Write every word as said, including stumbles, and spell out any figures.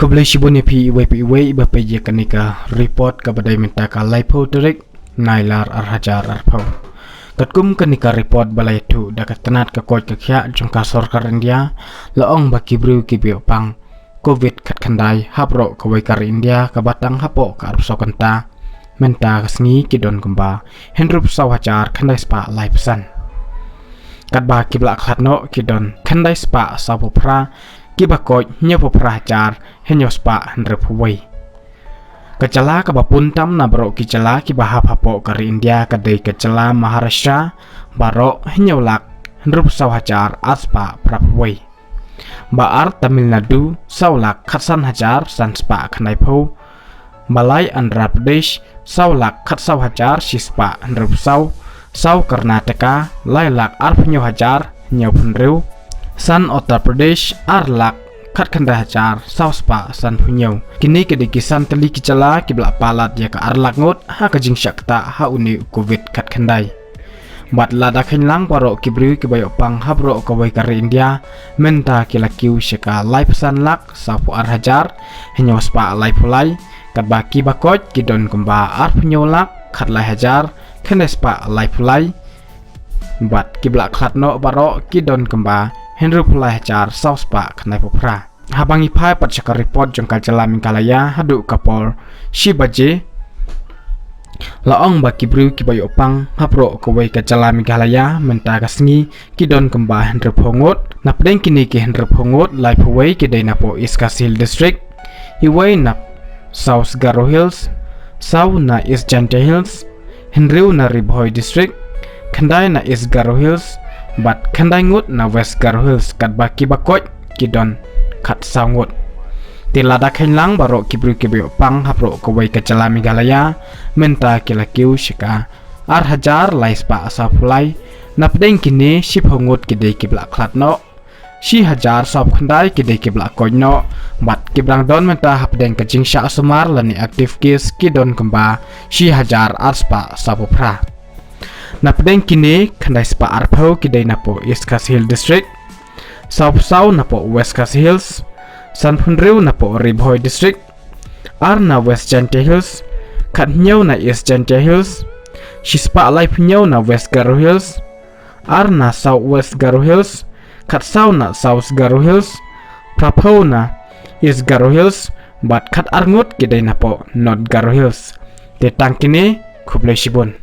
Khublei shibun ïa phi iwei pa iwei iba peit ïa kane ka report kaba dei mynta ka laiphew tarik Nailar ar hajar arphew. Katkum kane ka report ba la ïathuh da ka tnat ka koit ka khiah jong ka sorkar India, la ong ba ki briew kiba ïoh pang covid khatkhyndai ha baroh kawei ka ri India kaba tang hapoh ka arphew saw kynta mynta ka sngi ki don kumba hynriewphew saw hajar khyndai spah laiphew san. Katba kiba la khlad noh ki don khyndai spah sawphew phra, kiba koit hynñiewphew phra hajar hynñiew spah hynriewphew wei. Ka jylla kaba bun tam na baroh ki jylla kiba hap hapoh ka ri India ka dei ka jylla Maharashtra, baroh hynñiew lak hynriewphew saw hajar ar spah phraphew wei. Ba ar Tamil Nadu saw lak khatsan hajar san spah khyndaiphew. Ba lai Andhra Pradesh saw lak khatsaw hajar shi spah hynriewphew saw. Saw Karnataka lai lak arphew hynñiew hajar hynñiewphew hynriew. San Uttar Pradesh ar lak khatkhyndai hajar saw spah sanphew hynñiew. Kine ki dei ki san tylli ki jylla kiba la palat ïa ka ar lak ngut ha ka jingshah ktah ha une u covid khatkhyndai. Bad lada kheiñ lang baroh ki briew kiba ïoh pang ha baroh kawei ka ri India mynta ki la kiew sha ka laiphew san lak sawphew ar hajar hynñiew spah laiphew lai, katba kiba koit ki don kumba arphew hynñiew lak khatlai hajar khyndai spah laiphew lai. Bad kiba la khlad noh baroh ki don kumba hynriewphew lai hajar saw spah khyndaiphew phra. Haba ngi phai pat sha ka report jong ka jylla Meghalaya haduh ka por shi baje, la ong ba ki briew kiba ïoh pang ha baroh kawei ka jylla Meghalaya mynta ka sngi ki don kumba hynriewphew ngut. Napdeng kine ki hynriewphew ngut, laiphew wei ki dei napoh East Khasi Hills District, iwei na South Garo Hills, saw na East Jaintia Hills, hynriew na Ri Bhoi District, khyndai na East Garo Hills, bad khyndai ngut na West Garo Hills, katba kiba koit ki don khatsaw ngut. Te lada kheiñ lang baroh ki briew kiba ïoh pang ha baroh kawei ka jylla Meghalaya mynta ki la kiew sha ka ar hajar lai spah sawphew lai. Napdeng kine shiphew ngut ki dei kiba la khlad noh, shi hajar sawphew khyndai ki dei kiba la koit noh, bad kiba dang don mynta hapdeng ka jingshah sumar lane active case ki don kumba shi hajar ar spah sawphew phra. Napdeng kine, khyndai spah arphew ki dei napoh East Khasi Hills District, sawphew saw napoh West Khasi Hills, sanphew hynriew napoh Ri Bhoi District, ar na West Jaintia Hills, khathynñiew na East Jaintia Hills, shispah laiphew hynñiew na West Garo Hills, ar na South West Garo Hills, khatsaw na South Garo Hills, phraphew na East Garo Hills, bad khatar ngut ki dei napoh North Garo Hills. Te tang kine, khublei shibun.